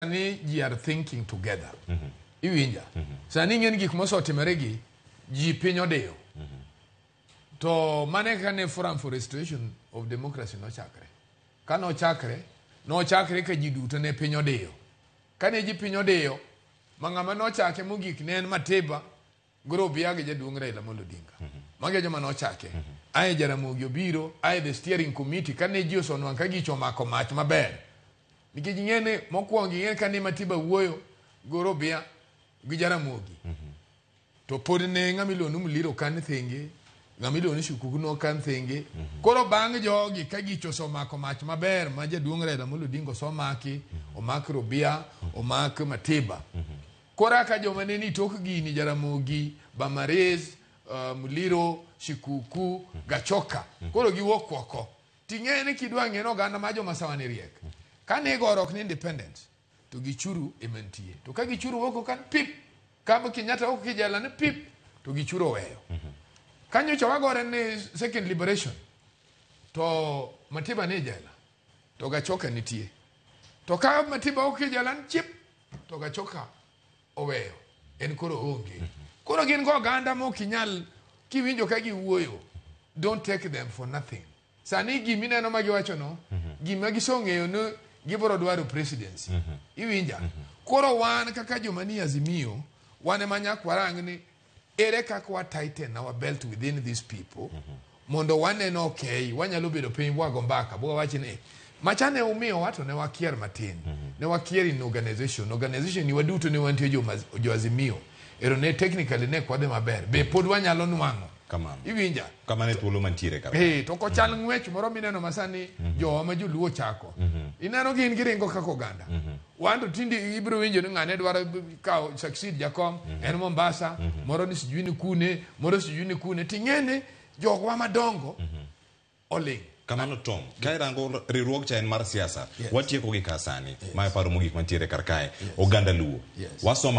Sani ji are thinking together. Iwinja? Sani ing'e ni gik mosetimore gi ji piny odiyo. To mane kaka ne Forum for Restoration of Democracy nochakre. Ka nochakre, nochakre ka ji duto ne piny odiyo. Kane ji piny odiyo, ma ng'ama nochake mogik ne en Matiba Gorobia gi jaduong' Raila Amolo Odinga. Mago e joma nochake. Ae Jaramogi obiro, ae the steering committee kane ji osenwang' ka gicho omako mach maber. Nikech ing'e ni mokwongo ing'e kane Matiba wuoyo Gorobia gi Jaramogi. To pod ne ng'ama iluongo ni Muliro kan thenge, ng'ama iluongo ni Shikuku no kan thenge. Koro bang' jogi ka gicho osemako mach maber ma jaduong' Raila Amolo Odinga osemaki, omak Robia, omak Matiba. Koro ka joma ne ni tok gini Jaramogi, Bamares, Muliro, Shikuku, Gachoka. Koro giwuok oko. Ting'e ni kidwa ng'e ni oganda ma joma sawa ni riek. Kane igorok ni independence, to gichuru ema nitie. To ka gichuru wuok oko pip, ka Kenyatta wuok kijela ni pip, to gichuru oweyo. Ka nyocha wagore ni second liberation, to Matiba ni e jela, to Gachoka nitie. To ka Matiba wuok kijela ni chip, to Gachoka oweyo en koro onge. Koro gin go oganda ma ok inyal kiwinjo ka giwuoyo, don't take them for nothing. Sani gimineno ma giwacho no, gima gisong'eyo ni gibiro dwaro presidency. Iwinja? Koro wan kaka joma ni Azimio, wan ema nyaka warang ni ere kaka wa tighten our belt within these people mondo waneno okay, wanyalo bedo piny bwago mbaka bwa wach ni macha ne umiyowa to ne wakier matin. Ne wakier in organization. Organization ni waduto ne wantie jo Azimio. Ero ne technically ne kwadhi maber. Be pod wanyalo nwang'o. Kamano. Iwinja? Kamano e thuolo mantiere kar. To ok ochal ng'wech moro mineno masani jowa ma joluo chako. Ineno gin giringo kaka oganda. Wan to tinde ibiro winjo ni ng'ane dwaro kawo succeed jakom, en Mombasa, moro ni sijui ni kune, moro sijui ni kune. Ting'e ni jogwa madongo oling'. Kamano Tom, ka irango riwruog cha en mar siasa, Yes. watieko gi ka sani. Ma e paro mogik mantiere kar kae. Oganda Luo. Yes. Wasoma